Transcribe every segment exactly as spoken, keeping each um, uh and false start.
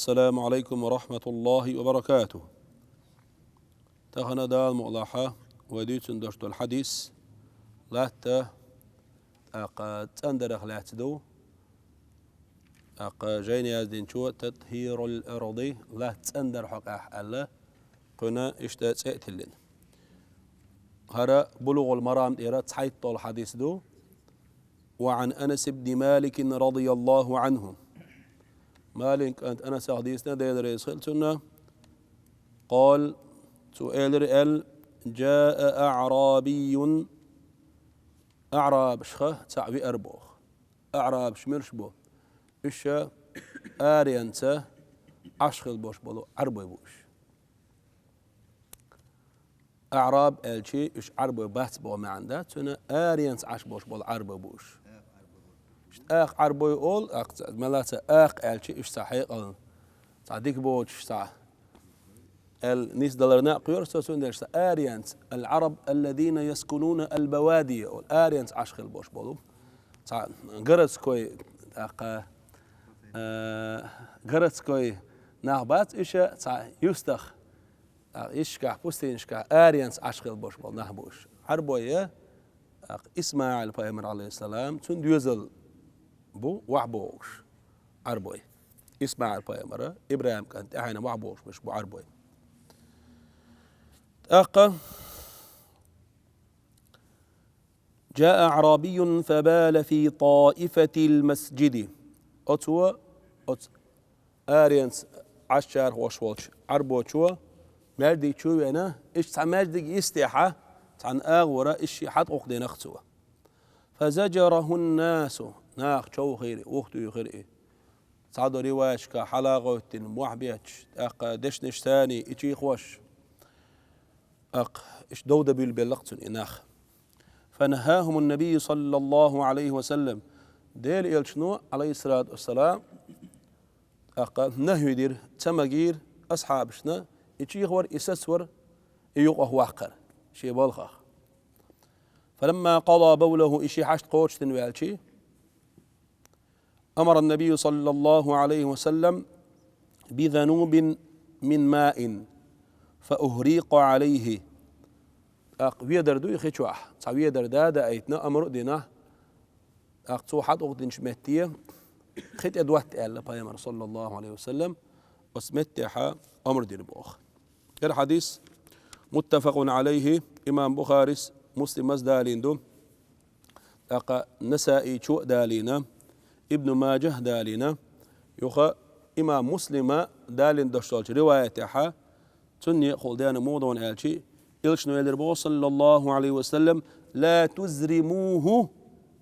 السلام عليكم ورحمة الله وبركاته. Тахана Дала мукъ лахь, вай дуьйцун долуш долу хьадис латта тӀаккха цӀандарах лаьцна ду. ТӀаккха жайна яздинчо «Татхирул арди», латта цӀандар хьокъехь аьлла, кхуьнан иштта цӀе а тиллина. ХӀара Булугъул Марам тӀера цхьайтталгӀа хьадис ду. وعن أنس بن مالك رضي الله عنه. Маликан кӀант Анасах дийцина, Дела реза хила цунна. قال, цо элира аьлла: جاء أعرابي, аӀрабашха цхьаъ веара боху. АӀрабаш муьлш бу? Уьш аренца Ӏаш хила болуш болу Ӏарбой бу уьш. АӀраб аьлчи уьш Ӏарбой бац боху маьӀна дац, цуьнан аренца Ӏаш болуш болу Ӏарбой бу уьш. Уьш тӀаккха Ӏарбой олу, акха ца, мелаца акха аьлчи уьш цхьа хьекъална, цхьа дика боцуш, цхьа аьлла нисдаларна а кхоьруш со, цундела ша аренца, العرب الذين يسكنون البوادي олу, аренца Ӏаш хила болуш болу. Цхьа городской, тӀаккха, э, городской нах бац уьш, цхьа юьстах, а, ишкахь, пустынашкахь аренца Ӏаш хила болуш болу нах бу уьш. Ӏарбой, а, ИсмаӀил пайхамар, алейхиссалам, цуьнан доьзал бу охьабогӀуш Ӏарбой. ИсмаӀил пайхамара, ИбрахӀим кӀант тӀаьхьенна охьабогӀуш берш бу Ӏарбой. ТӀаккха جاء أعرابي فبال في طائفة المسجد. Оцо, оцу аренца Ӏаш чархош волчу Ӏарбочо маьждиг чу а веана, иштта цхьа маьждиг йистехьа, цхьана агӀора иштта шен хьатӀакхокхадина-кх цо. فزجره الناس, наха човхийра, ухтуьйхира и. Цхьадолу риваяташкахь хьалагӀоьттина, мохь бетташ, тӀаккха дешнаш санний, и чийхош. ТӀаккха иштта дов дан буьйлабелла-кх цунна и нах. فنهاهم النبي صلى الله عليه وسلم. Делан элчано, алейхиссалату вассалам, тӀаккха нахӀи дира, ца магийра асхьабашна и чийхор, и сацор, и юкъахваккхар шен балхах. فلما قضى بوله, и шен хьашт кхочушдина ваьлчи, أمر النبي صلى الله عليه وسلم بذنوب من ماء فأهريق عليه. ТӀаккха ведар дуй хи чохь, цхьа ведар да а даийтина, амр а дина, тӀаккха цо хьатӀакхокхадинчу метте хи тӀе дотта аьлла пайхамар, саллаллаху Ӏалайхи ва саллам, оцу меттехьа амр дина боху. ХӀара хьадис متفق عليه, имам Бухарис, Муслимас далийна ду. ТӀаккха Насаичо а далийна, Ибну Маджахь а далийна, юха имам Муслима далийна долуш долчу риваятехьа, цунна некъахула дена муха ду аьлчи, элчано элира боху, саллаллаху Ӏалайхи ва саллам: «لا تزرموه،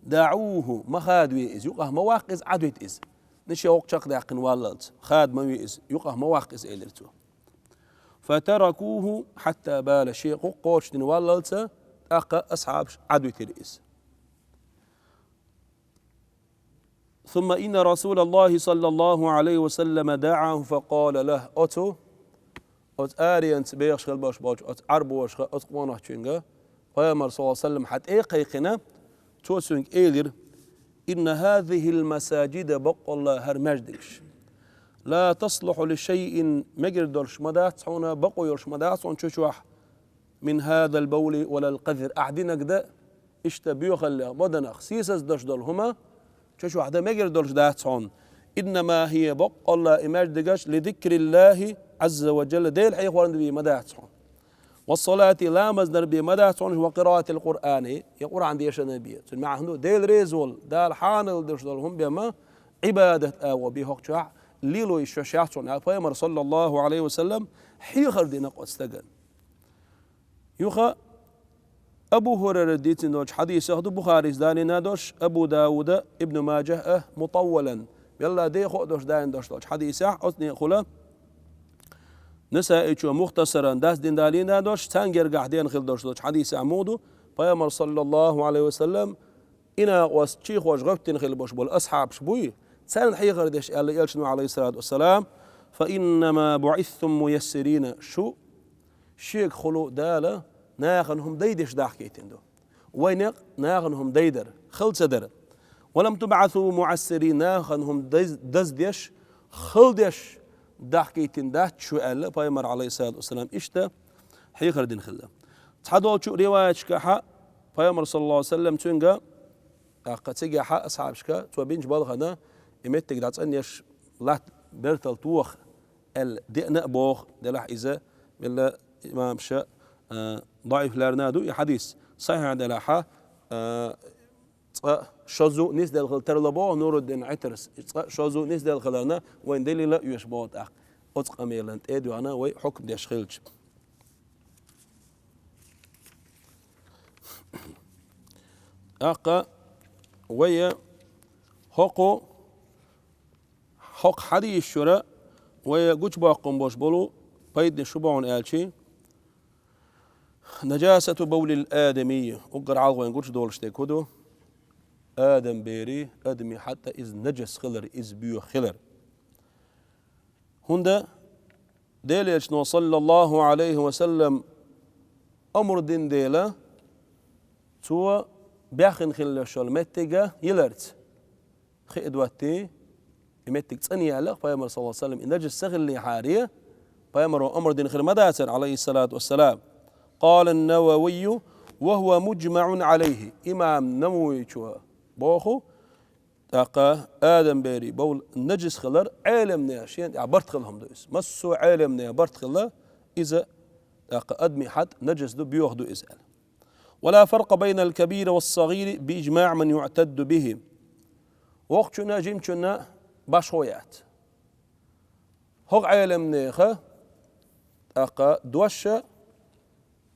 دعوه», ма хадаве иза, юкъахь ма ваккха иза, Ӏадвита иза. Ниши гӀокху чекхдаьккхина валлалц, хада ма ве иза, юкъахь ма ваккха иза, элира цо. «فتركوه حتى بال», шен гӀуллакх кхочушдина валлалца, тӀаккха асхьабаш Ӏадвитира иза. «ثم إن رسول الله صلى الله عليه وسلم دعاه فقال له», оцу, оцу аренца бехаш хила болуш болчу оцу Ӏарбошха, оцу къонахчуьнга, пайхамар, саллаллаху Ӏалайхи ва саллам, хьа тӀе а кхайкхина, цо цуьнга элира: «إن هذه المساجد», баккъалла хӀара маьждигаш, «لا تصلح لشيء», мегар долуш ма дац хьуна, бакъо йолуш ма дац хьуна чу чохь, «من هذا البول ولا القذر», ахь динарг дан, иштта боьхаллех, баданах, сийсаздеш долу хӀума чу чохь дан мегар долуш дац хьуна. «إنما هي», баккъалла и маьждигаш, «لذكر الله عز وجل», Дела хьехорна бен ма дац хьуна. «والصلاة», ламазна бен ма дац хьуна, «وقراءة القرآن», я Къуръан дешарна бен. Цуьнан маьӀна ду, Дела реза волу, Дала хьанал деш долу хӀума бен ма, Ӏибадат агӀо бен хӀокху чохь лело йиш йолуш яц хьуна, аьлла пайхамар, саллаллаху Ӏалайхи ва саллам, хьехар дина оцу стагана. Юха Абу ХӀурайрас дийцина долчу хьадисах ду Бухарис далийна долуш, Абу Дауда, Ибну Маджахь а, мутаввалан, велла дехо а долуш далийна долуш долчу хьадисехь, оцу некъахула Насаичо мухтасаран даздина далийна долуш, царна гергахь дена хила долуш долчу хьадисехь муха ду, пайхамар, саллаллаху Ӏалайхи ва саллам, и накъост чийхош гӀевттина хила болуш болу асхьабаш буй, царна хьехар деш аьлла элчано, Ӏалайхиссалату вассалам: «فإنما بعثتم ميسرين», шу шегахула Дала нахана хӀума дайдеш дахкийтина ду. Вайн некъ нахана хӀума дайдар, хала ца дара. «ولم تبعثوا معسرين», нахана хӀума даз-, даздеш, хала деш, дахкийтина дац шу аьлла, пайхамар, алейхиссалату вассалам, иштта хьехар дина хилла. Цхьадолчу риваяташкахьа пайхамар, саллаллаху алейхи ва саллям, цуьнга, тӀаккха цигахьа асхьабашка, цо бинчу балхана, и меттиг дӀацӀанъеш латта бертал тоха аьлла деана а боху, делахь иза, мелла имамаша, а, даӀиф лаьрна ду и хьадис. Сахьихь делахьа, а, цкъа шозза нисделла хила тарло боху Нуруддин Ӏитарс. Цкъа шозза нисделла хиларна вайн далила а оьшу боху тӀаккха. Оцу къамелан тӀе а доьгӀна вай хьукм деш хилча. ТӀаккха вай хӀокху, хӀокху хьадисаш чуьра вай гучубоккхун болуш болу пайданаш шу бохьун аьлчи, нажасату бавлил адамий, уггар хьалха вайн гучудолуш дерг хӀун ду? Адам бери, адамийн хьатӀа иза нажас хилар, иза боьха хилар. ХӀунда Делан Элчано, саллаллаху алейхи ва саллям, амр дина дела, цо баьхна хилла йолу меттига йиларца. Хи а доттий, и меттиг цӀан яьлла, пайхамар, саллаллаху алейхи ва саллям, и нажас ца хиллехьара, пайхамаро амр дина хир ма дацара, алейхиссалату вассалам. Къала ан-Нававийю ва хӀува муджмаӀун алейхи. Имам Нававичо боху, тӀаккха Адам бери бавл нажас хилар Ӏеламнехан шена тӀехь барт хилла хӀума ду иза. Массо а Ӏеламнехан барт хилла иза, тӀаккха адамийн хьатӀа нажас ду, боьха ду иза аьлла. Ва ла фаркъа байнал кабири вас сагӀири би иджмаӀ ман юӀтадду бихи. Воккхачунна, жимачунна башхо яц. ХӀокху Ӏеламнеха, тӀаккха дош а,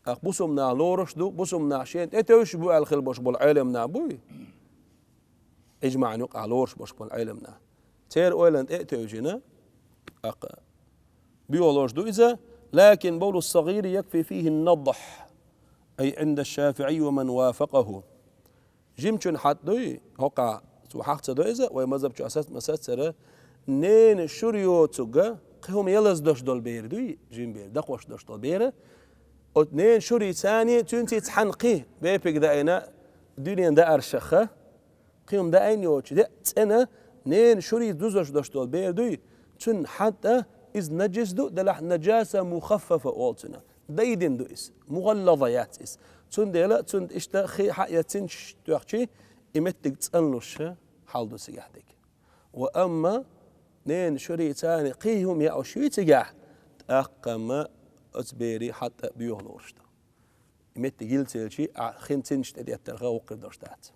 тӀаккха бусалба нах лоруш ду, бусалба нах шена тӀетевжаш бу аьлла хила болуш болу Ӏеламнах буй? ИджмаӀан юкъахь лоруш болуш болу Ӏеламнах. Церан ойланна тӀе а тевжина, тӀаккха боьха лоруш ду иза, лакин бавлу сагӀири якфи фихи ан-надхь, ай Ӏинда аш-ШафиӀий ва ман вафакъаху. Жимачун хьатӀа дуй, хӀокхахь цо хьаха ца до иза, вай мазхӀаб чохь сац ма сацара, ненан шура йоцург, кхин хӀума ялаза дош долу бер дуй, жима бер, дакхош дош долу бер. Оцу ненан шурий царний, цуьнций цхьаьна кхин бепиг даийна, дуьненан дааршаха, кхин хӀума даийна йоцуш, де а цӀена, ненан шурий дузош дош долу бер дуй, цуьнан хьатӀа иза нажис ду, делахь нажаса мухаффафа олу цуьнан. Дайдина ду иза, мугӀаллаза яц иза. Цундела цунна иштта хи хьа я цинчаш тоьхчи, и меттиг цӀанлуш хьал ду цигахь дерг. Ва амма ненан шурий царний кхин хӀума яош юй цигахь, тӀаккха-м оцу берийн хьатӀа боьха лоруш ду. И меттиг йилла ца елчи, а, хин цинчаш тӀедеттарха воккхир дош дац.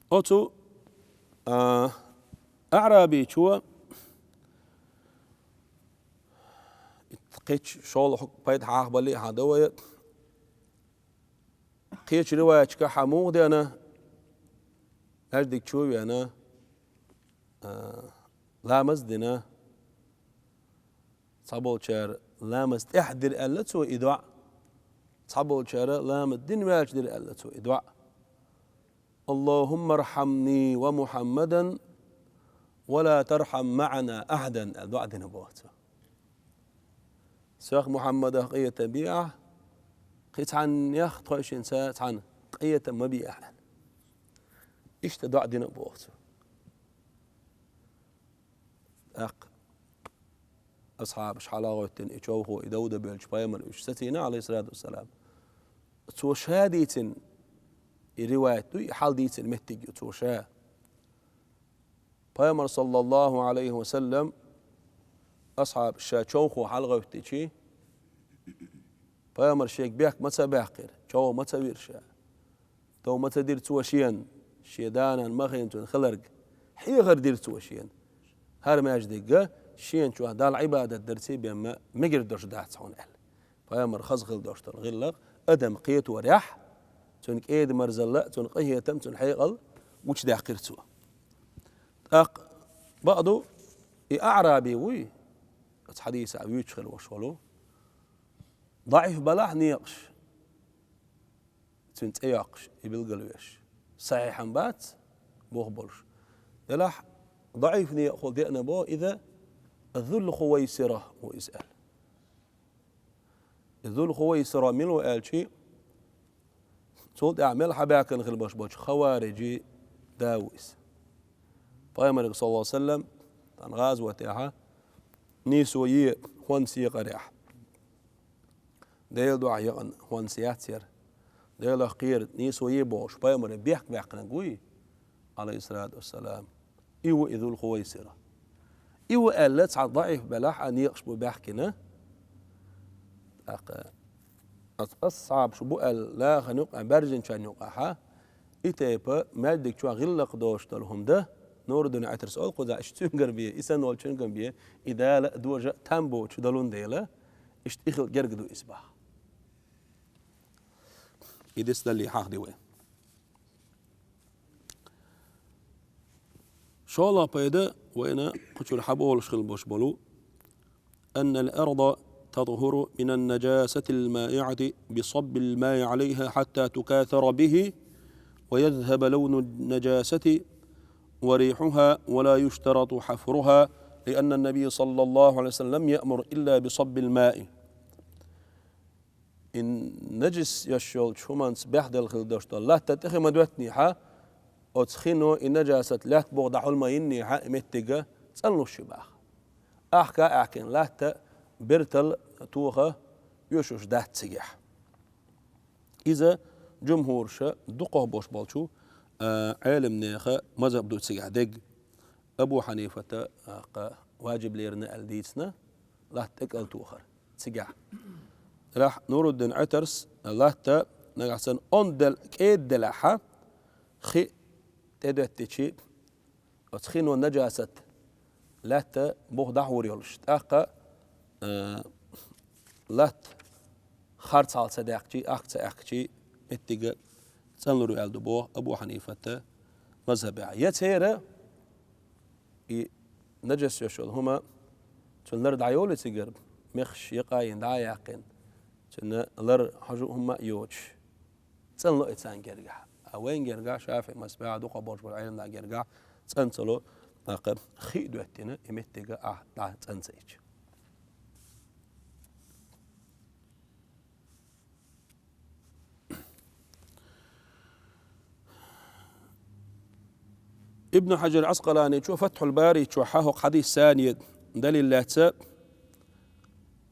Оцу, а, аӀрабичо, кхечу шолгӀа хӀу-, пайда хьахабалли а хьан дан вай, кхечу риваяташкахь муха деана, маьждиг чу а веана, а, ламаз а дина, цхьаболчара ламаз тӀехь дира аьлла цо и доӀа. Цхьаболчара ламаз дина ваьлча дира аьлла цо и доӀа. «Аллахумма архьамни ва Мухьаммадан, ва ла тархьам маӀана ахьадан», аьлла доӀа дина боху цо. Сох Мухьаммадах къинхетам бе ахь, кхин цхьаннех тхойшинца цхьаьна къинхетам ма бе ахь аьлла. Иштта доӀа дина боху цо. ТӀаккха асхьабаш хьалагӀоьттина и човхо, и дов дан бевлча пайхамар уьш сацийна, алейхиссалату вассалам. Цо ша дийцина, и риваят ду, и хьал дийцина меттиг ю цо ша. Пайхамар, саллаллаху алейхи ва саллям, асхьабаш ша човхо хьалагӀоьттичи, пайхамар шега бехк ма ца баьккхира, чов ма ца вира ша. Тов ма ца дира цо шена, шен да-нана ма хиъна цунна хиларг. Хьехар дира цо шена. ХӀара маьждигга шена чохь Далла Ӏибадат дарций бен ма мегар долуш дац хьуна аьлла. Пайхамар хаза хила долуш долу гӀиллакх адам кхеторехь, цуьнан кӀеда-марзалла, цуьнан къинхетам, цуьнан хьекъал гучудаьккхира цо. ТӀаккха бакъду, и аӀраби вуй, оцу хьадисехь вуьйцуш хила волуш волу, даӀиф балахь некъаш, цуьнан цӀе йоккхуш, и билгалвеш. Сахьихьан бац, боху болуш. Делахь, даӀиф некъахула деана боху иза, Зул-Хувайсира ву иза аьлла. И Зул-Хувайсира мила ву аьлчи, цул тӀаьхьа мел хьабаьккхина хила баш болчу хавариджийн да ву иза. Пайхамарга, саллаллаху алейхи ва саллям, тхан гӀазотехьа, нийсо е хӀонс екъарехь. Делан дуьхьа екъан хӀонс яц яра. Делах кхера нийсо е бохуш, пайхамара бехк баьккхинарг вуй, алейхиссалату вассалам. И ву и Зул-Хувайсира. И ву аьлла, цхьа даӀиф белахь а, некъаш бу баьхкина. ТӀаккха ас-, асхьабаш бу аьлла, лахана юкъахь, баьржинчарна юкъахьа, и тайпа маьждиг чохь гӀиллакх доцуш долу хӀума дан, Нуруддин Ӏатарс олу кхузахь, иштта цуьнгара бен, и санна волчуьнгара бен, и Дала а, дожа а там боцуш долун дела, иштта и хила герга ду иза баха. И дицдалле хьахди вай. ШолгӀа пайда вайна кху чуьра хьаболуш хила бош болу: أن الأرض تطهر من النجاسة المائعة بصب الماء عليها حتى تكاثر به ويذهب لون النجاسة وريحها ولا يشترط حفرها، لأن النبي صلى الله عليه وسلم لم يأمر إلا بصب الماء. И нажис йолуш йолчу хӀуманца баьхделла хила долуш долу латта тӀехи ма доьттинехьа, оцу хино и нажасат лаьтта бухахь дӀахьула ма йиннехьа, и меттига цӀанлуш ю баха. Ахка а аьхкина латта бертал тоха оьшуш дац цигахь. Иза жумхӀураша дукхах бош болчу, а, Ӏеламнеха мазхаб ду цигахь дерг. Абу Хьанифата, а, кха, важиблерина аьлла дийцина, латта тӀекӀал тохар цигахь. Делахь Нуруддин Ӏатарс латта нагахь санна онда дел-, кӀеда делахьа, хи тӀедоьттичи, оцу хино нажасат лаьтта бух дӀахьур йолуш. ТӀаккха, а, латта харцхьал ца даьккхичи, ахка ца аьхкичи, меттига цӀанлур ю аьлла ду боху Абу Хьанифата мазхабехь. Я церан и нажас йолуш йолу хӀума, цуьнан лар дӀайолу цигара, мехаш якъа йина дӀа а яьккхина, цуьнан лар хьожу хӀума а йоцуш, цӀанло и царна гергахь. А вайн гергахь, ШафиӀи мазхабехь дукха болуш болу Ӏеламнаха гергахь, цӀан ца ло, тӀаккха хи а доьттина, и меттига ахь дӀа цӀан ца ича. Ибн Хьаджар Ӏаскъаланичо Фатхьул Бари чохь хӀокху хьадис санна далил лаьцна,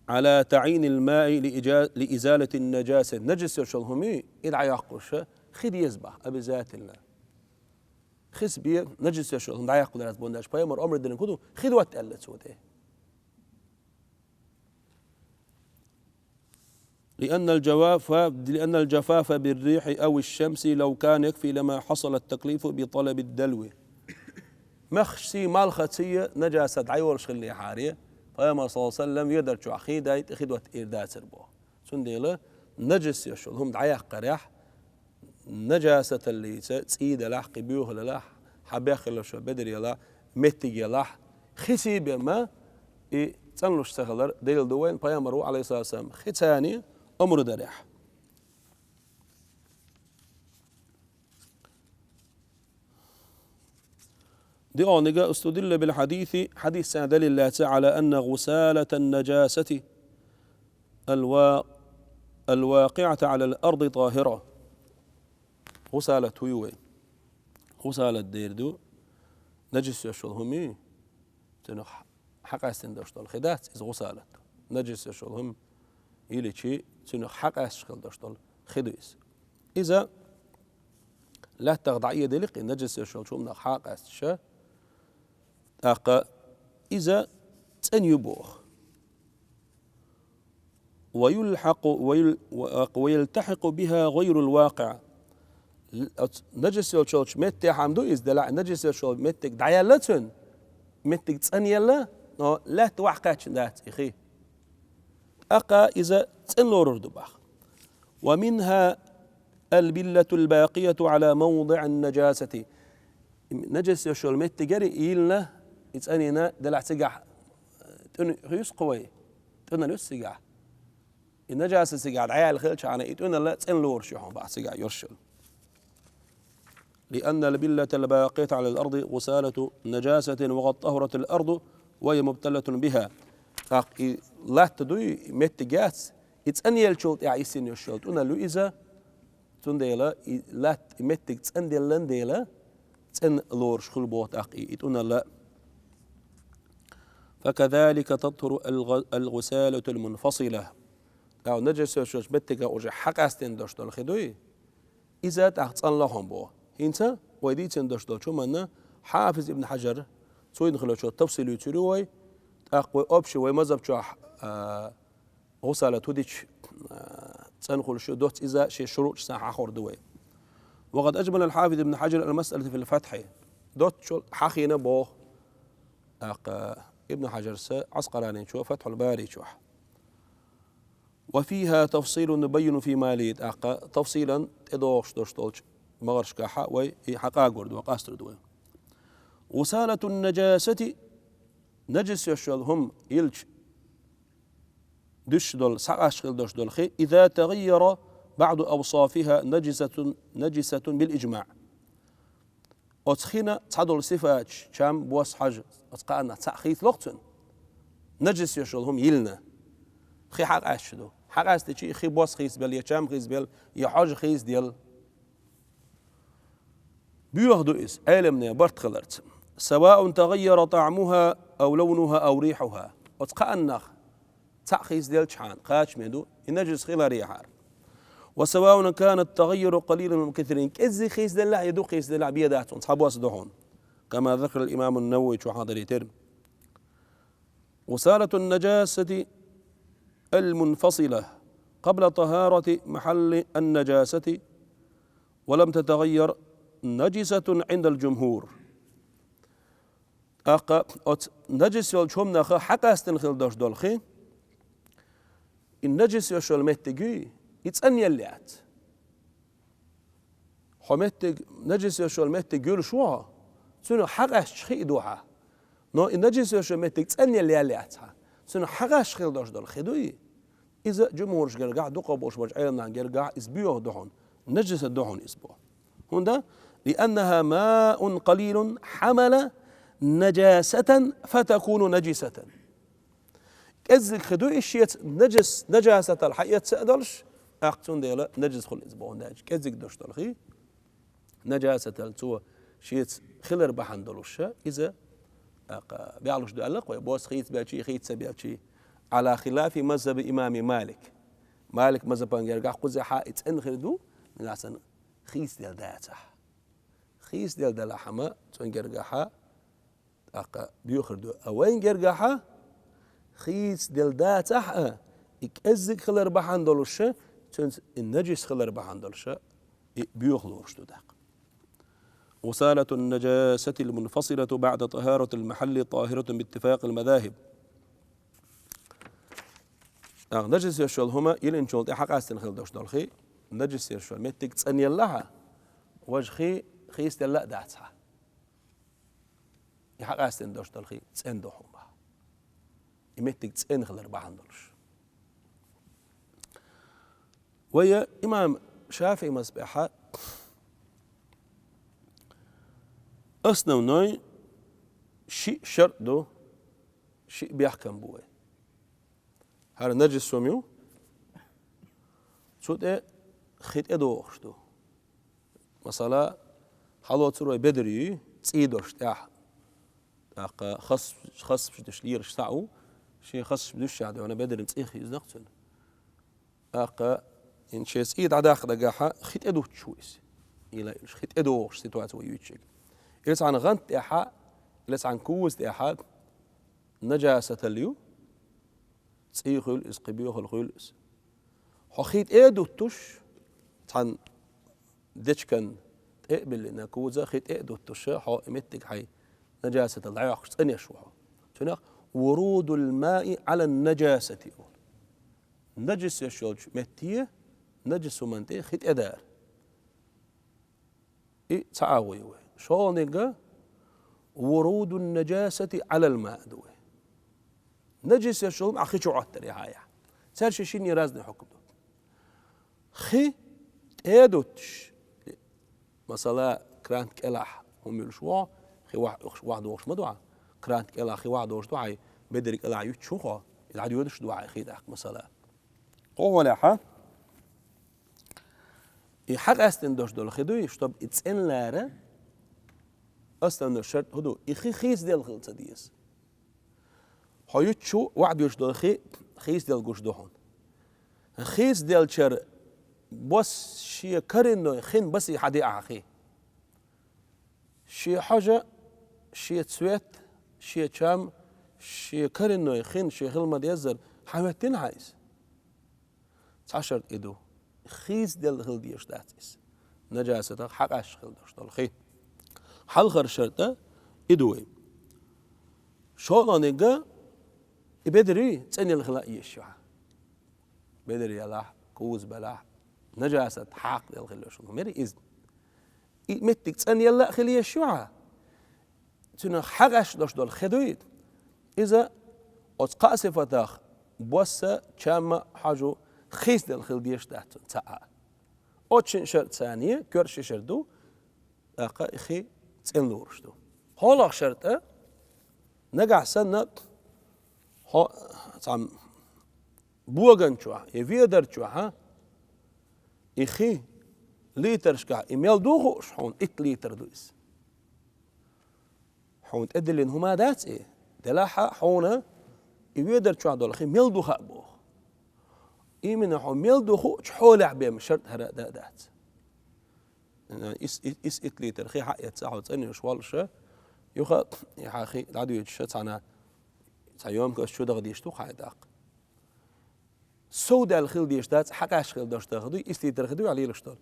على تعيين الماء لإجا-، لإزالة النجاسة. Нажас йолуш йолу хӀума и дӀайоккхуш, хи деза баха, обязательно. Хис бе нажас йолуш йолу хӀума дӀаяккхалур яц боху, пайхамар омра динарг хӀун ду, хи дотта аьлла цо тӀе. لأن الجواف، لأن الجفاف بالريح أو الشمس لو كان يكفي لما حصل التكليف بطلب الدلو. Мехаш сий, малхаций нажасат дӀайолуш хиллехьара, пайхамар, саллаллаху алейхи ва саллям, ведар чохь хи дайта, хи дотта эр дацар боху. Цундела нажас йолуш йолу хӀума дӀаяккхарехь, нажасаталлица цӀий делахь, кхин боьхаллалахь, хьан беххалла шо бедар елахь, меттиг елахь, хи сий бен ма и цӀанлуш ца хилар далил ду вайн, пайхамар ву, алейхиссалату вассалам, хи царна омра дарехь. ДиъонигӀа استدل بالحديث, хьадис санна далил лаьцна, على أن غسالة النجاسة الوا-، الواقعة على الأرض طاهرة. ГӀусалат хӀун ю вай? ГӀусалат дер ду, нажас йолуш йолу хӀума, цунах хьакъаьстина долуш долу хи дац, иза гӀусалат ду. Нажас йолуш йолу хӀума йилчи, цунах хьакъаьсташ хила долуш долу хи ду иза. Иза лаьттах дӀаэделира, и нажас йолуш йолчу хӀуманах хьакъаьсташ, тӀаккха иза цӀена ю боху. ويلحق، ويل-، و-، ويلتحق بها غير الواقع. Л-, оц-, нажас йолчу меттехь ма ду иза, делахь нажас йолчу меттиг дӀаелла цуьнан, меттиг цӀанъелла, но лаьтта вахь кхаьчна дац и хи. ТӀаккха иза цӀена лорур ду баха. ومنها البلة الباقية على موضع النجاسة. Нажас йолуш йолу меттиг яра и йиллина, и цӀанйина, делахь цигахь тӀуьна юьсу кху вай, тӀуьнал юьсу цигахь. И нажаса цигахь дӀаяьлла хилчахьана, и тӀуьналла цӀена лоруш ю хьуна баха цигахь йолуш йолу. لأن البلة الباقية على الأرض غسالة نجاسة وقد طهرت الأرض وهي مبتلة بها. ТӀаккха и латта дуй, и меттиг яц, и цӀанъеллачул тӀаьхьа йисина йолуш йолу тӀуьнал ю иза, цундела и латта, и меттиг цӀанделлан дела, цӀена лоруш хуьлу боху тӀаккха и, и тӀуналла. فكذلك تطهر الغ-، الغسالة المنفصلة. ТӀаккха нажас йолчу меттиге уже хьакъаьстина долуш долу хи дуй, иза тӀаккха цӀанло хьуна боху. ХӀинца вай дийцина долуш долчу хӀуманна Хьафиз ибн Хьажар, цуьнан хиларчо тафсил юьйцур ю вай, тӀаккха вай общий, вай мазхаб чохь, а, гӀусалат хӀу дича, а, цӀанхуьлуш ю, доцца иза шен шуруташ санна хьахор ду вай. وقد أجمل الحافظ ابن حجر المسألة في الفتح. Доццул хьахийна боху, тӀаккха Ибн Хьажарса Ӏаскъаланичо Фатхьул Бари чохь. وفيها تفصيل مبين في ما يلي, тӀаккха тафсилан тӀедогӀуш долуш долчу магӀаршкахь вай и хьакъагор ду, къастор ду вай. غسالة النجاسة, нажас йолуш йолу хӀума йилча дуьсуш долу, схьакъасташ хила долуш долу хи, إذا تغير بعض أوصافها نجسة، نجسة بالإجماع. Оцу хина цхьадолу сифаташ, чам, бос, хьожа, оцу кхааннах цхьаъ хийцало-кх цуьнан. Нажас йолуш йолу хӀума йиллина. Хи хьакъаьсташ ду. Хьакъаьстича и хи бос хийцабелла, я чам хийцабелла, я хьожа хийцаделла. Боьха ду иза, Ӏеламнехан барт хиларца. سواء تغير طعمها أو لونها أو ريحها. Оцу кхааннах цхьаъ хийцаделчхьана, кхачаме ду, и нажас хиларехьара. وسواء كان التغير قليلا أم كثيرا. КӀеззиг хийцаделлехь, я дукха хийцаделлехь, бен дац хьуна, цхьа бос ду хьуна. كما ذكر الإمام النووي, чохь хьадийтира. غسالة النجاسة المنفصلة قبل طهارة محل النجاسة ولم تتغير نجسة عند الجمهور. ТӀаккха оцу нажас йолчу хӀуманах хьакъаьстина хила долуш долу хи, и нажас йолуш йолу меттиг юй, и цӀанъелла яц. Хьо меттиг, нажас йолуш йолу меттиг юьлуш ву хьо, цуьнан хьакъаьсташ хи и ду хьан. Но и нажас йолуш йолу меттиг цӀанъелла яц хьан. Цуьнан хьакъаьсташ хила долуш долу хи дуй, иза жумхӀурш гергахь, дукхах болуш болчу Ӏеламнахана гергахь, иза боьха ду хьуна, нажаса ду хьуна иза боху. ХӀунда? لأنها ماء قليل حمل نجاسة فتكون نجسة. КӀеззиг хи ду иза шеца нажас-, нажасатал хьаэца а долуш, тӀаккха цундела нажас хуьлу иза боху аьлча. КӀеззиг долуш долу хи, нажасатал цо шеца хилар бахьана долуш, иза, тӀаккха, бегӀлуш ду аьлла-кх вай, бос хийцабелчий, хийца ца белчий, على خلاف مذهب الإمام مالك. Малик мазхабан гергахь кхузахь и цӀена хир ду, нагахь санна хийцаделла дацахь. Хийцаделла делахь-м, цуьнан гергахь тӀаккха боьха хир ду. А вайн гергахь хийцаделла дацахь а, и кӀеззиг хилар бахьана долуш, цуьнца и нажас хилар бахьана долуш, и боьха лоруш ду тӀаккха. غسالة النجاسة المنفصلة بعد طهارة المحل طاهرة باتفاق المذاهب. ТӀаккха нажас йолуш йолу хӀума йиллинчул тӀе хьакъаьстина хила долуш долу хи, нажас йолуш йолу меттиг цӀанъелла хьан, важа хи хийцаделла а дац хьан. И хьакъаьстина долуш долу хи цӀена ду хьуна боху. И меттиг цӀена хилар бахьана долуш. Вай имам ШафиӀи мазхабехь основной шиъ шарт ду, шиъ бехкам бу вай. ХӀара нажас хӀума ю, цу тӀе хи тӀедогӀуш ду. Масала, хьалоцур вай бедар юй, цӀий долуш тӀехь. ТӀаккха хас-, хасбаш деш лераш схьа а ву, шен хасбаш дуьсчахь дуьйна бедарна цӀий хиъна-кх цуьнан. ТӀаккха хӀинца шен цӀий дӀадаккха дагахь хи тӀедуттуш ву иза. Ила уьш хи тӀедогӀуш ситуаци вай юьйцуш ерг. Ила цхьана гӀанта тӀехь, ила цхьана куза тӀехь нажасатал ю, цӀий хуьлу иза, кхин боьхалла хуьлу иза. Хьо хи тӀе а дуттуш, цхьана дечкан тӀе а биллина куза, хи тӀе а дуттуш, хьо и меттиг хьайн нажасатал дӀайоккхуш цӀанъеш ву хьо. Цунах ورود الماء على النجاسة олу. Нажас йолчу метте, нажас хӀуманна тӀе хи тӀедара. И цхьа агӀо ю вай. ШолгӀаниг وروود النجاسة على الماء ду вай. Нажас йолуш йолу хӀума хи чу Ӏоттар яхьа яхь. Цаьршинна шина разный хьукам ду. Хи тӀе а дуттуш, масала, крант кӀелахь хӀума юьлуш ву хьо, хи ваха-, ваха догӀуш ма ду хьан. Крант кӀелахь хи ваха догӀуш ду хьан, бедар кӀелахь юьттуш ву хьо, иза дӀадоьдуш ду хьан хи тӀаккха, масала. Кхо гӀолехь, и хьакъаьстина долуш долу хи дуй, чтобы и цӀенлара, Основной шарт хӀун ду? И хи хийцаделла хила ца деза. Хьо юьтчу ваӀ дуьйш долу хи хийцаделла гуш ду хьуна. Хийцаделлачара бос шен коренной хин басе хьан де ахьа хи. Шен хьожа, шен цвет, шен чам, шен коренной хин шен хила ма-деззара хьан хӀоьттина хьан иза? Цхьа шарт и ду. Хийцаделла хила дезаш дац иза. Нажасатах хьакъаьсташ хила долуш долу хи. Хьалхара шарт а и ду вай. ШолгӀаниг а и бедар юй, цӀанъелла хила а езаш ю хьан. Бедар елахь, куза белахь, нажасат хьакхаделла хила йиш ю. Мера иза. И меттиг цӀанъелла а хила езаш ю хьан. Цуьнан хьакъаьсташ долуш долу хи дуй, иза оцу кхаа сифатах бос а, чам а, хьожа а хийцаделла хила дезаш дац цуьнан цхьа а. Оцу шина шарта царна коьрта ши шарт ду, тӀаккха и хи цӀена лоруш ду. ХьолахӀа шарт а, нагахь санна хьо цхьана боган чохь я ведар чохь, а, и хи литрашкахь и мел ду хууш хьуна, итт литр ду иза. Хьуна тӀедиллина хӀума дац и, делахь а хьуна и ведар чохь долу хи мел ду хаа боху. Именно хьо мел ду хуучу хьолехь бен шарт хӀара а дан а дац. Ис, ис, ис итт литр хи хьаэцна хьо цӀанъеш волуш, юха и хьан хи дӀадоьдуш цхьана, цхьа емкость чу даха дезаш ду хьан тӀаккха. Совдаьлла хила дезаш дац, хьакъаьсташ хила долуш долу хи дуй, ис литр хи дуй, ахьа лелаш долу.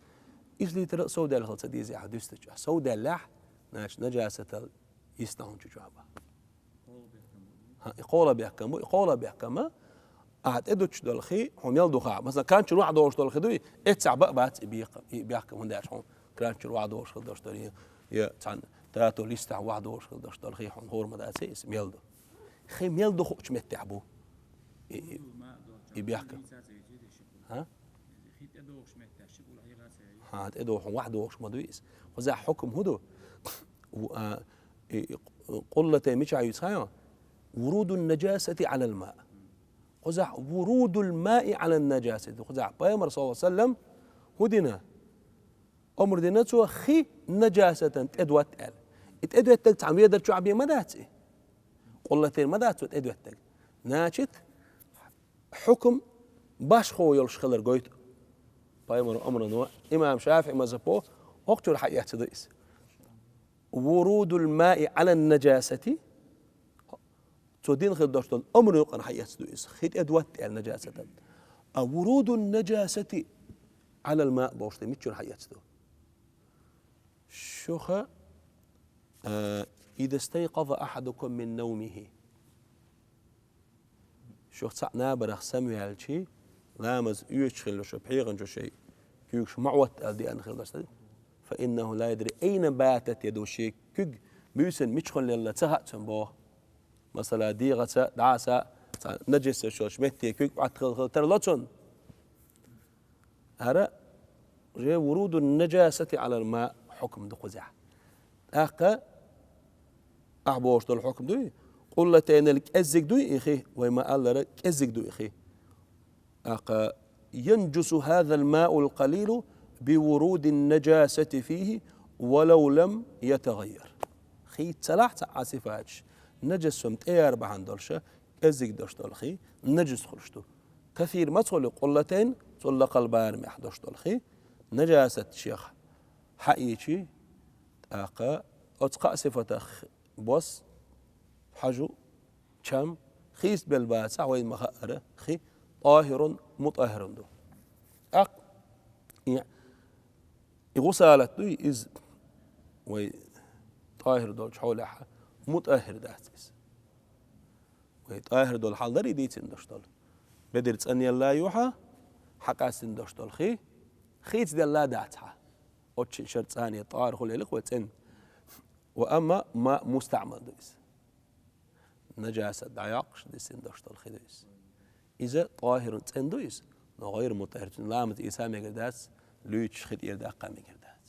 Ис литр а совдаьлла хила ца деза ахьа дуьстича. Совдаьллехь, значит, нажасатал йисна хьуна чу чохь бан. ХӀан, и кхола бехкам бу, и кхола бехкам а, ахьа тӀедуьтуш долу хи хьуна мел ду хаа. Масала, кран чуьра ваӀ догӀуш долу хи дуй, эццахь бан а бац и бехкам, и бехкам, хӀунда аьлча хьуна кран чуьра ваӀ догӀуш хила долуш долу, я, я цхьана тато листахь ваӀ догӀуш хила долуш долу хи хьуна хӀора ма дац, иза мел ду. Хи мел ду хуучу меттехь бу. И, и, и бехкам. ХӀа? ХӀа, тӀедогӀуш, ваӀ догӀуш ма дуй иза. Кхузахь хьукам хӀун ду? В-, а, и, и, къуллатайн мичахь юьйцу хьан? Вурудун-нажасати Ӏалал-маъ. Кхузахь вурудул-маи Ӏалан-нажасати. Кхузахь Пайхамар, саллаллаху Ӏалайхи ва саллам, хӀун дина? Омра дина цо хи нажасатан тӀедотта аьлла. И тӀедоьттаг цхьана ведар чохь бен ма дац и? Къуллатайн ма дац цо тӀедоьттаг? Значит, хьукам башхо йолуш хилар гойту. Пайхамар омрано, имам ШафиӀи мазхабо хӀокху чуьра хьаэцна ду иза. Вурудул-маи Ӏалан-нажасати, цо дина хила долуш долу омра юкъана хьаэцна ду иза. Хи тӀедотта аьлла нажасатан. А вурудун-нажасати Ӏалал-маъ бохуш дерг миччуьра хьаэцна ду? Шуха, а, иза стайкъаза ахьадукум мин навмихи. Шух цхьаъ набарах самаваьлчи, ламаз оьцуш хилла шу пхьегӀанчо шайн куьйгаш ма Ӏотта аьлла деана хилла сан. Фа иннаху ла ядри айна батат ядуху, шен куьг буьйсанна мичахула лелла ца хаьа цунна боху. Масала, дегӀаца, дӀаса, цхьа нажас йолчу метте куьг Ӏотта хила, хила тарло цунна. ХӀара уже вурудун-нажасати Ӏалал-маъ хьукам ду кхузахь. ТӀаккха ахьа бохуш долу хьукам дуй, къуллатайнал кӀеззиг дуй и хи, вай ма-аллара кӀеззиг ду и хи. ТӀаккха янжусу хӀазал-маъул къалилу би вурудин-нажасати фихи ва лав лам ятагӀайяр. Хи цалахь цхьа а сифаташ, нажас хӀума тӀеяр бахьана долуша, кӀеззиг долуш долу хи нажас хуьлуш ду. Касир мацахули къуллатайн, цул лакхал барамехь долуш долу хи нажасат шех хьаийчи, тӀаккха оцу кхаа сифатах бос, хьожа, чам, хийцабелла бацахь, вайна ма-хаъара, хи тӀахӀирун, мутӀахӀирун ду. ТӀаккха и, и гӀусалат дуй, иза вай тӀахӀир долчу хьолехь мутӀахӀир дац иза. Вай тӀахӀир долу хьал дарий дийцина долуш долу? Бедар цӀанъелла ю хьан, хьакъаьстина долуш долу хи, хийцаделла дац хьан. Оцу шина шарт цӀанъе тӀахӀир хуьлу элира вай цӀена. Ва амма маъ мустаӀмал ду иза. Нажасат дӀайоккхуш дисина долуш долу хи ду иза. Иза тӀахӀирун цӀена ду иза, но гӀайр мутӀахӀир, цуьнан ламаз ийца мегар дац, луьйчуш хи тӀера даккха мегар дац.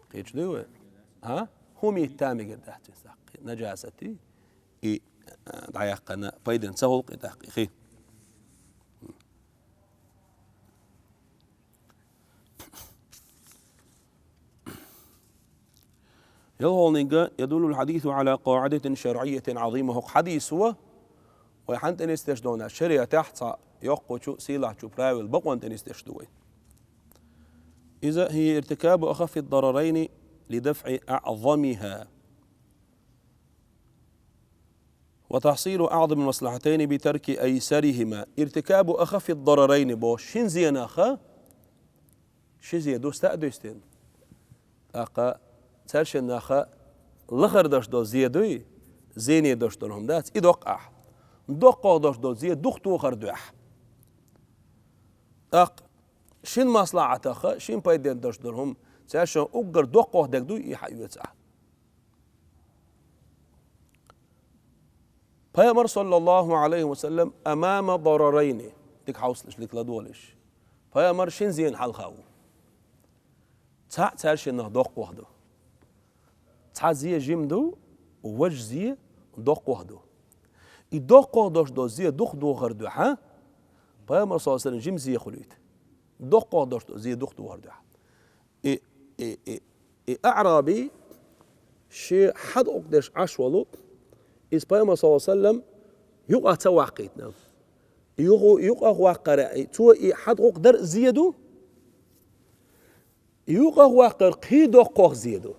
Кхечу дуй вай? А? ХӀума йитта мегар дац вайн саккхе. Нажасати и, а, дӀаяьккхина пайдана ца гӀулкъи тӀаккха и хи. ЯлхалгӀаниг: يدل الحديث على قاعدة شرعية عظيمة. ХӀокху хьадисо вай хьанна тӀе нисдеш ду, шариатехь цхьа йоккхачу, сийлахьчу правил бакъонна тӀе нисдеш ду вай. Иза: هي ارتكاب أخف الضررين لدفع أعظمها وتحصيل أعظم المصلحتين بترك أيسرهما. ارتكاب أخف الضررين боху шина зенах, ши зе ду стаг дуьстина. ТӀаккха цаьршиннах лахара долуш долу зе дуй, зене долуш долу хӀума дац, и доккху ахь. ДоккхагӀа долуш долу зе дукха тохар дуьхьа. ТӀаккха шина маслахьатах, шина пайденна долуш долу хӀума цаьршиннах уггар доккхагӀа дерг дуй, и хьаоьцу ахь. Пайхамар, саллаллаху Ӏалайхи ва саллам, амама дарарайни, дика хьовсалаш, дика ладогӀалаш. Пайхамар шина зенна хьалха ву. Цхьаъ цаьршиннах доккхагӀа ду. Цхьа зе жима ду, важа зе доккхагӀа ду. И доккхагӀа долуш долу зе дукха дохар дуьхьа, Пайхамар, саллаллаху Ӏалайхи ва саллам, жима зе хуьлуьйту. ДоккхагӀа долуш долу зе дукха дохар дуьхьа. И, и, и, и аъраби, шен хьадкъокъ деш Ӏаш волу, иза Пайхамар, саллаллаху Ӏалайхи ва саллам, юкъа ца ваккхийтина. Юха, юкъах ваккхара, цо и хьадкъокъ дар а зе ду, юкъах ваккхар кхин доккхагӀа зе ду.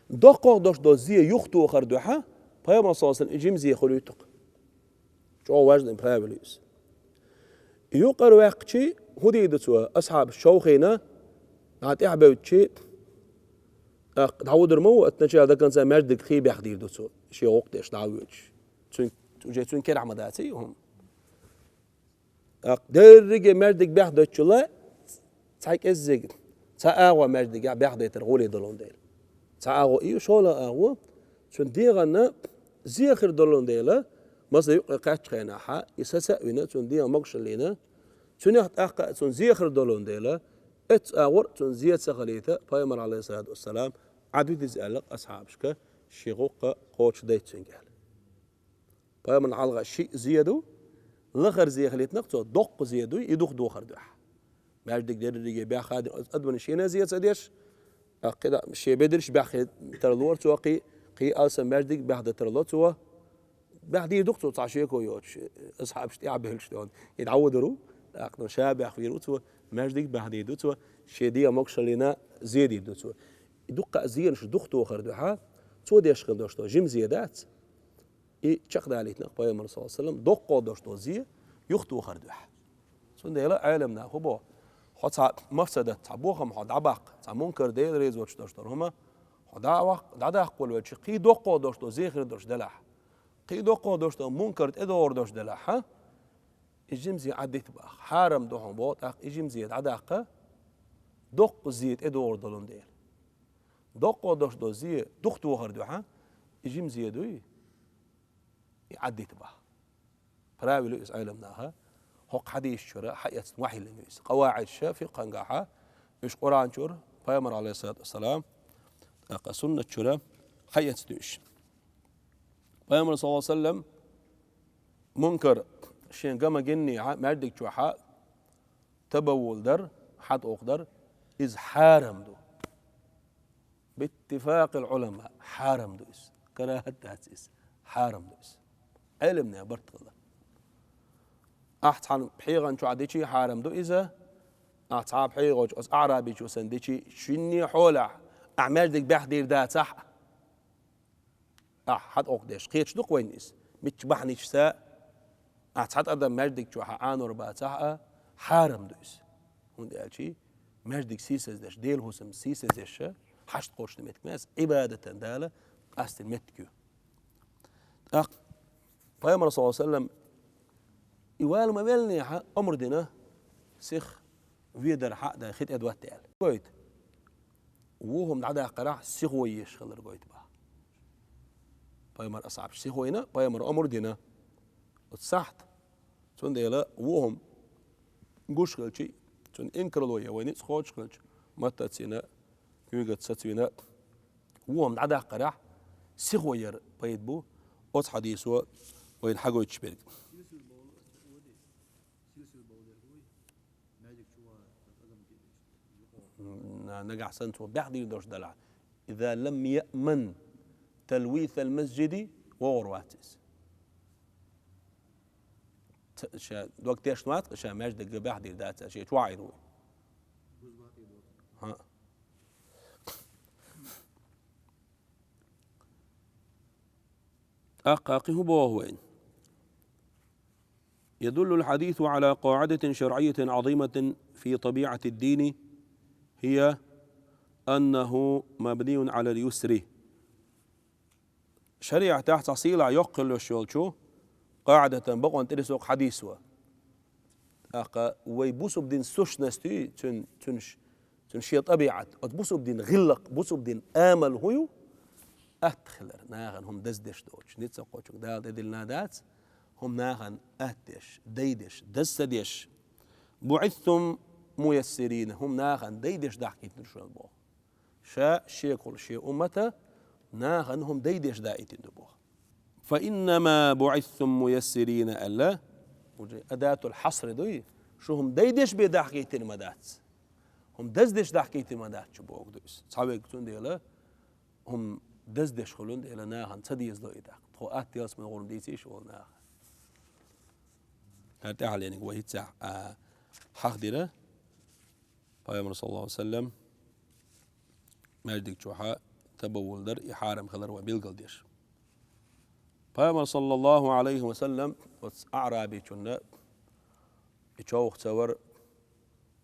ДоккхагӀа долуш долу зе юхатохар дуьхьа, Пайхамар, саллаллаху Ӏалайхи ва саллам, и жима зе хуьлуьйту-кх. ЧӀогӀа важный правило иза. Юкъара ваьккхичи, хӀун дийр ду цо, асхьабаш човхийна, дӀа тӀаьхьабевдчи, тӀаккха дӀавудар ма ву, от начала до конца маьждиг кхин баьхдийр ду цо, шен гӀуллакх деш дӀа а воьдуш. Цуьнан, уже цуьнан керахь ма даций хӀума. ТӀаккха дерриге маьждиг баьхдоьдучул а цхьа кӀеззиг, цхьа агӀо маьждигехь баьхдайтар гӀоле долун дела. Цхьа агӀо и, шолгӀа агӀо, цуьнан дегӀанна зе хир долун дела, масала, юккъе кхаьччу хенахьа, и саца а вина, цуьнан дегӀан могушаллина, цуьнах тӀаккха а цуьнан зе хир долун дела, эццу агӀор цуьнан зе ца хилийта, Пайхамар, Ӏалайхиссалату вассалам, Ӏад витиза аьлла асхьабашка, шен гӀуллакх кхочушдайта цуьнга аьлла. Пайхамарна хьалха шиъ зе ду, лахара зе хилийтинарг цо доккха зе дуй, и дукха дохар дуьхьа. Маьждиг дерриге баьхна, оцу адамна шена зе ца деш, тӀаккха шен бедарш баьхна тарлора цо, кхин, кхин алсам маьждиг баьхна тарло цо. Баьхдийр ду-кх цо цхьа шеко йоцуш, асхьабаш тӀаьхьабевлча дона. И дӀавудар ву, тӀаккха ша баьхвийр ву цо, маьждиг баьхдийр ду цо, шен дегӀан могушаллина зе дийр ду цо. И дуккха а зенаш дукха тохар дуьхьа, цо деш хила долуш долу жима зе дац. И чекхдалийтинарг Пайхамар, саллаллаху Ӏалайхи ва саллам, доккхагӀа долуш долу зе юхатохар дуьхьа. Цундела Ӏеламнаха хӀун боху, хьо цхьа мафсадат, цхьа бохам хьо дӀабаккха, цхьа мункар, Дела реза воцуш долуш долу хӀума, хьо дӀа а ваккха, дӀадаккха волавелча, кхин доккхагӀа долуш долу зе хир долуш делахь, кхин доккхагӀа долуш долу мункар тӀедогӀур долуш делахь, хьан? И жима зе Ӏад дита боху. Хьарам ду хьуна боху тӀаккха и жима зе дӀадаккха, доккха зе тӀедогӀур долун дела. ДоккхагӀа долуш долу зе дукха тохар дуьхьа, и жима зе дуй, и Ӏад дита боху. Правило иза Ӏеламнаха, хӀокху хьадисаш чуьра хьаэцна вахьиллина иза. КъаваӀидаш фикъхьангахьа, уьш Къуръан чуьра, Пайхамар, Ӏалайхиссалату вассалам, тӀаккха суннат чуьра хьаэцна уьш. Пайхамар, саллаллаху Ӏалайхи ва саллам, мункар шен гама гиннехьа, маьждиг чохьа табаввул дар, хьадкъокъ дар, иза хьарам ду. Биттифакъил Ӏулама, хьарам ду иза. КарахӀат дац иза. Хьарам ду иза. Ӏеламнаха барт хилла. Ахь цхьана пхьегӀан чохь дичий хьарам ду иза, ахь цхьа пхьегӀа оцу аърабичо санна дичий, шинне хьолахь, ахь маьждиг баьхдийр дацахь а. Ахь хьадкъокъ деш, кхеташ ду-кх вайна иза. Мичча бахьанашца ахь цхьа тӀадам маьждиг чохь Ӏанор бацахь а, хьарам ду иза. ХӀунда аьлча маьждиг сийсаздеш, Делан хӀусам сийсаздеш, хьашт кхочушден меттиг ма ю иза, Ӏибадатан Дала къастийна меттиг ю. ТӀаккха Пайхамар, саллаллаху Ӏалайхи ва саллам, и вала ма веллинехьа, омра дина, сиха ведар хьа а дай, хи тӀе дотта аьлла. Гойту. Вон хӀума дӀадаккхарехь сихо еш хилар гойту боху. Пайхамар асхьабаш сихо йина, пайхамар омра дина. Оцу сахьт, цундела вон хӀума гуш хилчий, цуьнан инкарло е вай ницкъ кхочуш хилча, маттаца йина, куьйгаца сацийна, вон хӀума дӀадаккхарехь сихо яр пайда бу, оцу хьадисо вайна хьагойтуш берг. На-, нагахь санна цо баьхдийр долуш далахь, «إذا لم يأمن تلويث المسجد», вогӀур вац иза. Ца-, ша дог тешна вац, ша маьждиг баьхьа дийр дац, ша чу ваӀийр ву. ХӀаъ. ТӀаккха кхин хӀун боху вайна? يدل الحديث على قاعدة شرعية عظيمة في طبيعة الدين، هي أنه مبني على اليسر. ШариӀатехь цхьа сийлахь йоккха хила йолчу къаӀидатан бакъонан тӀе дисо хьадисо. ТӀаккха вай бусалба дин сущность ю, цуьн-, цуьнан ш-, цуьнан шен тӀабиӀат. Оцу бусалба дин гӀиллакх, бусалба дин амал хӀун ю? Атта хилар, нахана хӀума даздеш доцуш, ницкъ кхочуш Дала тӀедиллина дац, хӀума нахана атта деш, дайдеш, даз ца деш. «بعثتم ميسرين», хӀума нахана дайдеш дахкийтина шу боху. Ша шекахула шен уммата нахана хӀума дайдеш даийтина ду боху. «فإنما بعثتم ميسرين» аьлла, уже адатул хьасри дуй, шу хӀума дайдеш бен дахкийтина ма дац. ХӀума даздеш дахкийтина ма дац шу боху ду иза. Цхьаверг цундела хӀума даздеш хуьлун дела нахана ца дезадо и дахка. Тхо атта ялсаман гӀурма дийцийша волу наха. ХӀара тӀаьхьалениг вай хӀинца а хьахдира. Пайхамар, саллаллаху Ӏалайхи ва саллам, маьждиг чохьа табаввул дар, и хьарам хилар вай билгалдеш. Пайхамар, саллаллаху Ӏалайхи ва саллам, оцу аӀрабичунна и човха ца вара,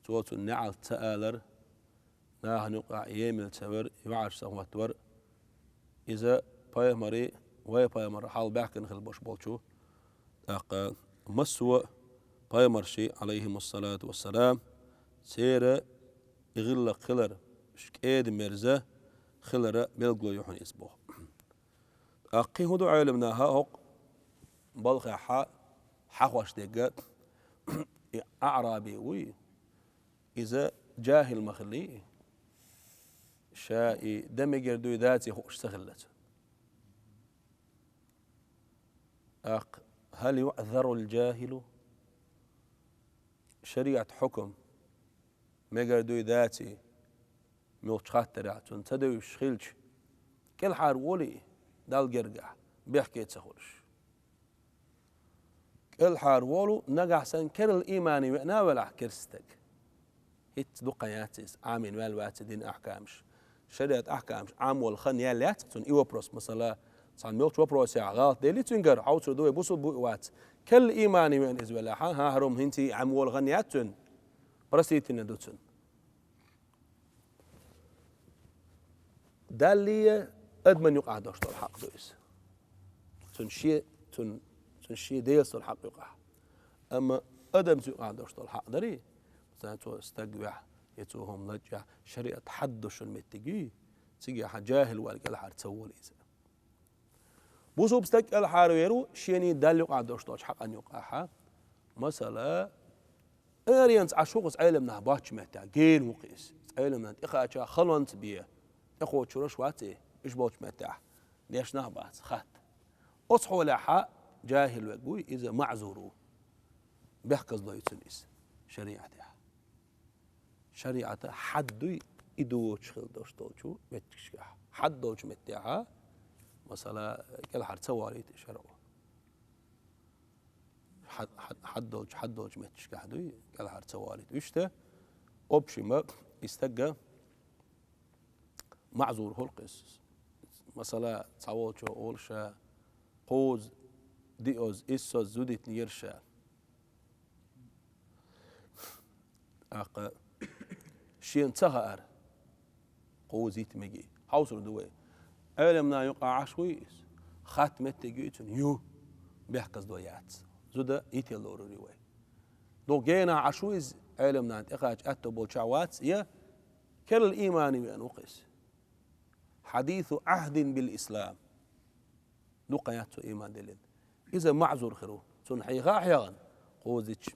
цо цунна неӀалт ца алара, нахана юкъахь емал ца вара, йоӀарш ца хӀоттавара. Иза пайхамаре, вай пайхамар хьал баьхкина хила болуш болчу. ТӀаккха массо а пайхамарши, Ӏалайхимуссалату вассалам, церан и гӀиллакх хилар, ш-, кӀеда-мерза хилара билгало ю хьуна иза боху. ТӀаккха кхин хӀун ду Ӏелам наха хӀокху балхехь хьахош дерг, и аӀраби вуй, иза жахӀил ма хиллий, ша и дан мегар дуй, даций хууш ца хиллалц. ТӀаккха: «هل يعذر الجاهل؟» ШариӀат хьукам мегар дуй, даций, муьлххачу хаттарехь цунна ца девзаш хилча, кӀелхьара волий, Далла гергахь, бехке ца хуьлуш. КӀелхьара волу, нагахь санна керла иймане веана велахь керста стаг. ХӀинца дукха яц иза, Ӏамийна ваьлла вац и дин ахькамаш. ШариӀат ахькамаш Ӏамвала хан яьлла яц цунна и вопрос, масала, цхьана муьлххачу вопросехь гӀалат делли цуьнгара, хьовсур ду вай, бусулба ву и вац. Керла иймане веана иза велахь, хӀан, хӀара хӀума хӀинца а Ӏамвала хан яц цуьнан, простительно ду цунна. Даллий, адаман юкъахь долуш долу хьакъ ду иза. Цунна шен, цунна, цунна шен Делаца долу хьакъ юкъахь. Амма адамца юкъахь долуш долу хьакъ дарий, цо стаг вехь, я цо хӀума лачкъехь, шариӀат хьаддо шуна меттиг юй, цигахь жахӀил ваьлла кӀелхьара ца волу иза. Бусулба стаг кӀелхьара веру шений Далла юкъахь долуш долчу хьакъан юкъахь. Масала, аренца Ӏаш ву-кх иза Ӏелам нах боцчу меттехь, гена ву-кх иза. Ӏелам нах тӀекхача халонца бен, тӀекхочурш вац и, уьш болчу меттехь дешнах а бац, хатта. Оцу хьолехь жахӀил верг вуй, иза маӀзур ву. Бехказло ю цунна иза шариӀатехь. ШариӀата хьад дуй и доцуш хила долуш долчу меттигашкахь. Хьад долчу меттехьа, масала, кӀелхьара ца волийта шарӀо. Хьад, хьад, хьад долчу, хьад долчу меттигашкахь дуй, кӀелхьара ца волийта. Вуьшта, общем, и стагга маӀзур хуьлу-кх иза. Масала, цхьаволчо олу ша, кхузза, диъазза, иссазза зудитинера ша. ТӀаккха шена ца хаьара, кхузза йита мегий. Хьовсур ду вай. Ӏелам нах юкъахь Ӏаш вуй иза? Хатта меттиг юй цуьнан? Ю. Бехказло яц. Зуда йита лорур ю вай. Дукха генахь Ӏаш ву иза, Ӏелам нахана тӀекхача аьтто болчохь вац, я керла иймане веана ву-кх иза. Хьадису Ӏахьдин бил ислам. Дукха яц цо ийман диллина. Иза маӀзур хир ву. Цунна хьеха а хьехна, кхузза йитча,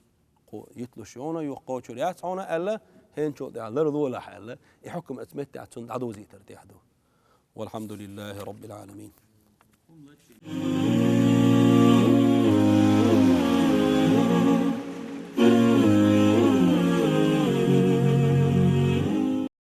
кху йитлуш йогӀуна, юха кхочур яц хьуна аьлла, хӀинцачул тӀаьхьа ларлолахь аьлла, и хьукам оцу меттехь цунна дӀадузийтар тӀехь ду. Валхьамдулиллахи Раббил Ӏаламин.